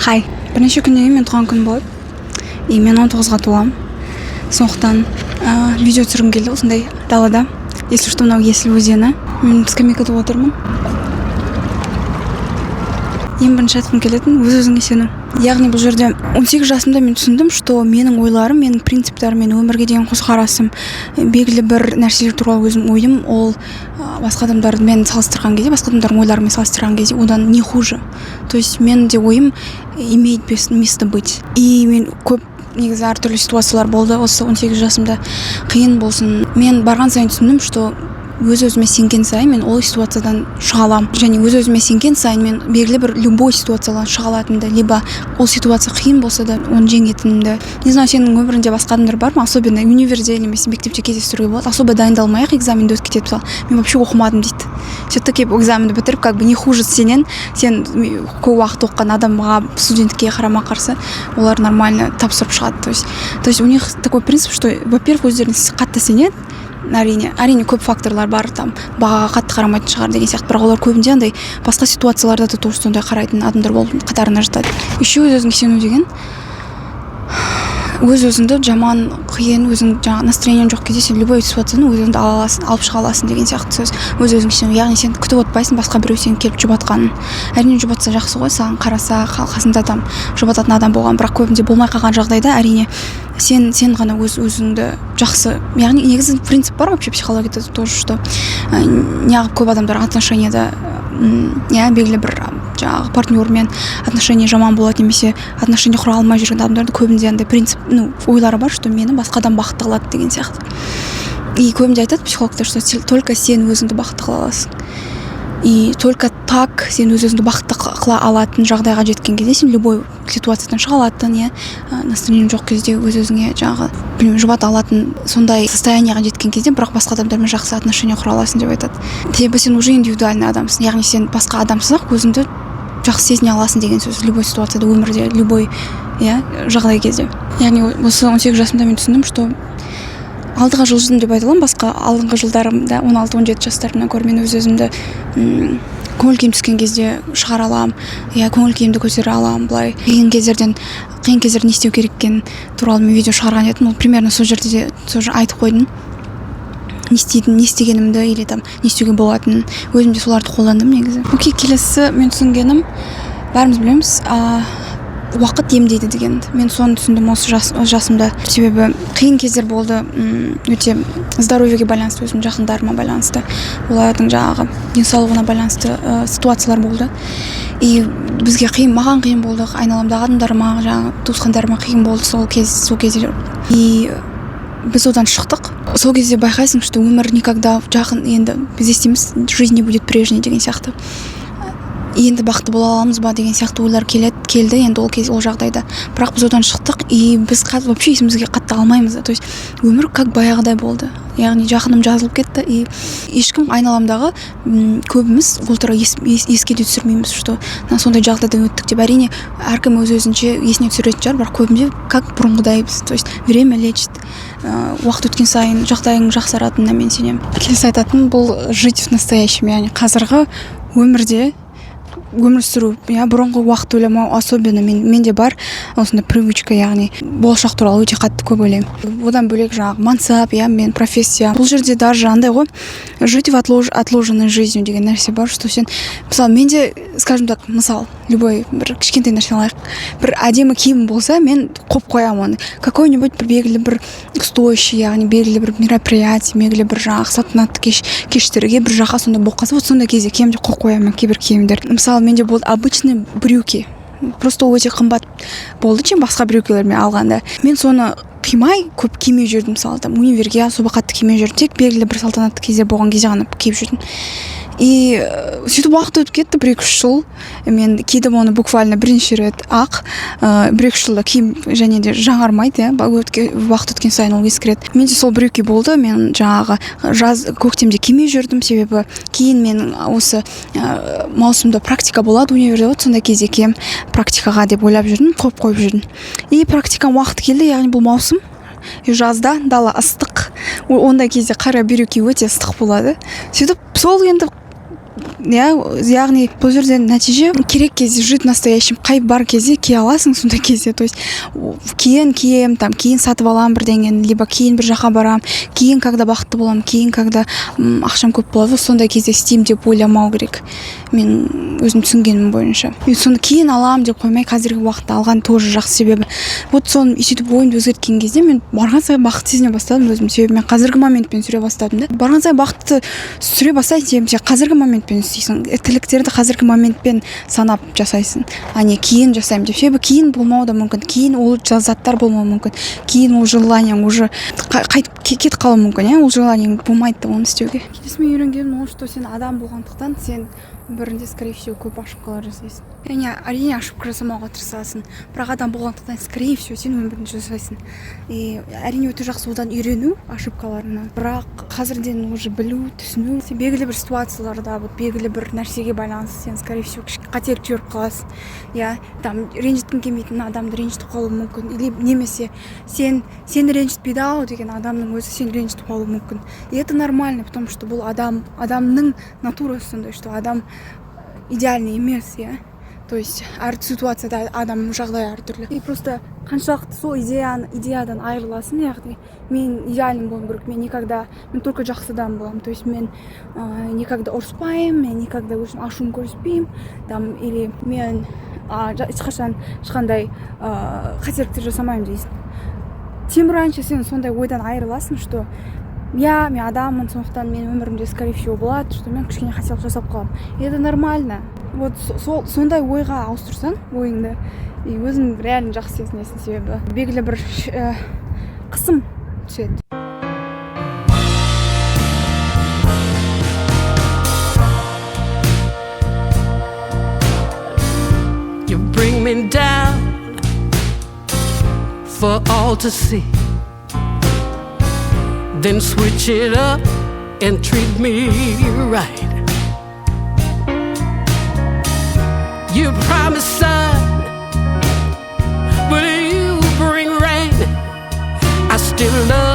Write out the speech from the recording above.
Хай, бірнеше күннен кейін менің туған күнім болады и мен 19-ға толамын. Сондықтан видео түсіргім келді осындай далада. Если что, мынау Есіл өзені, мен скамейкада отырмын. Ең бірінші айтқым келетін: өз өзіңе сену. Яғни бұл жерде 18 жасымда мен түсіндім, что менің ойларым, менің принциптарым, менің өмірге деген көзқарасым, белгілі бір нәрселер туралы өзім ойым, ол басқа адамдармен салыстырған кезде, басқа адамдардың ойларымен салыстырған кезде одан не хуже. То есть менің де ойым имеет место быть. И мен көп, негізі, әртүрлі ситуациялар болды осы 18 жасымда, қиын болсын, мен барған сайын түсіндім, что өз өзіме сенген сайын мен ол ситуациядан шыға аламын және өз өзіме сенген сайын мен белгілі бір любой ситуациядан шыға алатынымды, либо ол ситуация қиын болса да, оны жеңетінімді. Не знаю, сенің өміріңде басқа адамдар бар ма, особенно универде немесе мектепте кездестіруге болады, особо дайындалмай ақ экзаменді өтіп кетеді. Мысалы, «мен вообще оқымадым» дейді, все таки экзаменді бітіріп, как бы не хуже сенен. Сен көп уақыт оқыған адамға, студентке қарама қарсы олар нормально тапсырып шығады. То есть у них такой принцип, что, во первых, өздеріне қатты сенеді. Әрине, көп факторлар бар, там бағаға қатты қарамайтын шығар деген сияқты, бірақ олар көбінде андай басқа ситуацияларда да тоже сондай қарайтын адамдар болып қатарына жатады. Еще өз өзіңе сену деген өз өзіңді жаман қиын, өзің жаңағы настроениең жоқ кезде сен любой ситуацияны өз өзіңді ала аласың, алып шыға аласың деген сияқты сөз өз өзіңе сену. Яғни сен күтіп отырмайсың басқа біреу сені келіп жұбатқанын. Әрине, жұбатса жақсы ғой, саған қараса, қасында там жұбататын адам болған, бірақ көбінде болмай қалған жағдайда, әрине, сен ғана өз өзіңді жақсы. Яғни негізі принцип бар вообще психологияда тоже, что неғып көп адамдар отношенияда, иә, белгілі бір жаңағы партнермен отношения жаман болады немесе отношения құра алмай жүрген адамдардың көбінде андай принцип, ну, ойлары бар, что мені басқа адам бақытты қылады деген сияқты. И көбінде айтады психологтар, что только сен өзіңді бақытты қыла аласың. И только так сен өз өзіңді бақытты қыла алатын жағдайға жеткен кезде сен любой ситуациядан шыға алатын, иә, настроениең жоқ кезде өз өзіңе жаңағы, білмеймін, жұбата алатын сондай состояниеға жеткен кезде, бірақ басқа адамдармен жақсы отношения құра аласың деп айтады. Себебі сен уже индивидуальный адамсың, яғни сен басқа адамсыз ақ өзіңді жақсы сезіне аласың деген сөз любой ситуацияда, өмірде, любой, иә, жағдай кезде. Яғни осы 18 жасымда мен түсіндім, что алдыға жылжыдым деп айта аламын. Басқа алдыңғы жылдарымда, 16-17 жастарымнан гөрі мен өз өзімді көңіл күйім түскен кезде шығара аламын, иә, көңіл күйімді көтере аламын. Былай қиын кездерде не істеу керек екені туралы мен видео шығарған едім. Ол примерно сол жерде де тоже айтып қойдым не істейтін, не істегенімді или там не істеуге болатынын. Өзім де соларды қолдандым негізі. Окей, келесі мен түсінгенім: бәріміз білеміз, уақыт емдейді дегенді. Мен соны түсіндім осы жасымда, себебі қиын кездер болды, өте здоровьеге байланысты, өзімнің жақындарыма байланысты, олардың жаңағы денсаулығына байланысты ситуациялар болды. И бізге қиын, маған қиын болды, айналамдағы адамдарыма, жаңағы туысқандарыма қиын болды сол кездер. И біз одан шықтық. Сол кезде байқайсың, что өмір никогда жақын, енді біз естиміз, «жизнь не будет прежней» деген сияқты, енді бақытты бола аламыз ба деген сияқты ойлар келеді, келді енді ол кез, ол жағдайда. Бірақ біз одан шықтық и біз вообще есімізге қатты алмаймыз. То есть өмір как баяғыдай болды. Яғни жақыным жазылып кетті и ешкім айналамдағы, көбіміз ол туралы еске де түсірмейміз, что мына сондай жағдайдан өттік деп. Әрине, әркім өз өзінше есіне түсіретін шығар, бірақ көбінде как бұрынғыдай біз. То есть время лечит, уақыт өткен сайын жағдайың жақсаратынына мен сенемін. Келесі айтатыным: бұл жить в настоящем, яғни қазіргі өмірде өмір сүру, иә, бұрынғы уақыт ойламау. Особенно менде бар осындай привычка, яғни болашақ туралы өте қатты көп ойлаймын. Одан бөлек жаңағы мансап, иә, мен профессия. Бұл жерде даже андай ғой, жить в отложенной жизнью деген нәрсе бар, что сен, мысалы, менде, скажем так, мысал, любой бір кішкентай нәрсені алайық: бір әдемі киім болса, мен қойып қоямын оны какой нибудь бір белгілі бір стоящий, яғни белгілі бір мероприятие, белгілі бір жаңағы салтанатты кештерге, бір жаққа сондай болып қалса, вот сондай кезде киемін деп қойып қоямын кейбір киімдерді. Мысалы, менде болды обычный брюки, просто ол өте қымбат болды, чем басқа брюкилермен алғанда. Мен соны қимай көп кимей жүрдім. Мысалы, там универге особо қатты кимей жүрдім, тек белгілі бір салтанатты кездер болған кезде ғана киіп жүрдім. И сөйтіп уақыт өтіп кетті, бір екі үш жыл мен кидім оны буквально бірнеше рет ақ. Бір екі үш жылда киім және де жаңармайды, иә, уақыт өткен сайын ол ескіреді. Менде сол брюки болды, мен жаңағы жаз, көктемде кимей жүрдім, себебі кейін мен осы маусымда практика болады универде, вот сондай кезде киемін практикаға деп ойлап жүрдім, қойып қойып жүрдім. И практикам уақыты келді, яғни бұл маусым. И жазда дала ыстық, ондай кезде қара брюки өте ыстық болады. Сөйтіп сол енді Иә, яғни бұл жерде нәтиже: керек кезде жить настоящим. Қай бар кезде кие аласың, сондай кезде. То есть кейін киемін, там, кейін сатып аламын бірдеңені, либо кейін бір жаққа барамын, кейін, когда бақытты боламын, кейін, когда ақшам көп болады, вот сондай кезде істеймін деп ойламау керек, мен өзім түсінгенім бойынша. И соны кейін аламын деп қоймай, қазіргі уақытта алған тоже жақсы. Себебі вот соны сөйтіп ойымды өзгерткен кезде мен барған сайын бақытты сезіне бастадым өзім. Себебі мен қазіргі моментпен сүре бастадым да. Барған сайын бақытты сүре бастайсың, себебі сен қазіргі моментпен істейсің, тірліктерді қазіргі моментпен санап жасайсың, а не кейін жасаймын деп. Себебі кейін болмауы да мүмкін, кейін ол заттар болмауы мүмкін, кейін ол желаниең уже қайтып кетіп қалуы мүмкін, иә, ол желаниең болмайды да оны істеуге. Келесі мен үйренгенім ол, что сен адам болғандықтан, сен өміріңде, скорее всего, көп ошибкалар жасайсың. Яғни, әрине, ошибка жасамауға тырысасың, бірақ адам болғандықтан, скорее всего, сен өміріңде жасайсың. И әрине, өте жақсы одан үйрену, ошибкаларынан. Бірақ қазірден уже білу, түсіну: сен белгілі бір ситуацияларда, вот белгілі бір нәрсеге байланысты сен, скорее всего, кішкене қателік жіберіп қаласың, иә. Там ренжіткің келмейтін адамды ренжітіп қалуы мүмкін или немесе сен сені ренжітпейді ау деген адамның өзі сені ренжітіп қалуы мүмкін. И это нормально, потому что бұл адамның натурасы сондай, что адам идеальный емес, иә. То есть әр ситуацияда адамның жағдайы әртүрлі. И просто қаншалықты сол идеядан айырыласың, яғни мен идеальный болуым керек, мен никогда, мен только жақсы адам боламын, то есть мен никогда ұрыспаймын, мен никогда өзім ашуымды көрсетпеймін там, или мен ешқашан ешқандай қателіктер жасамаймын дейсің. Тем раньше сен сондай ойдан айырыласың, что иә, мен адаммын, сондықтан менің өмірімде, скорее всего, болады, что мен кішкене қателік жасап қаламын, и это нормально. Вот сол сондай ойға ауыстырсаң ойыңды, и өзің реально жақсы сезінесің, себебі белгілі бір қысым түседі. You bring me down for all to see. Then switch it up and treat me right. You promise sun, but you bring rain. I still love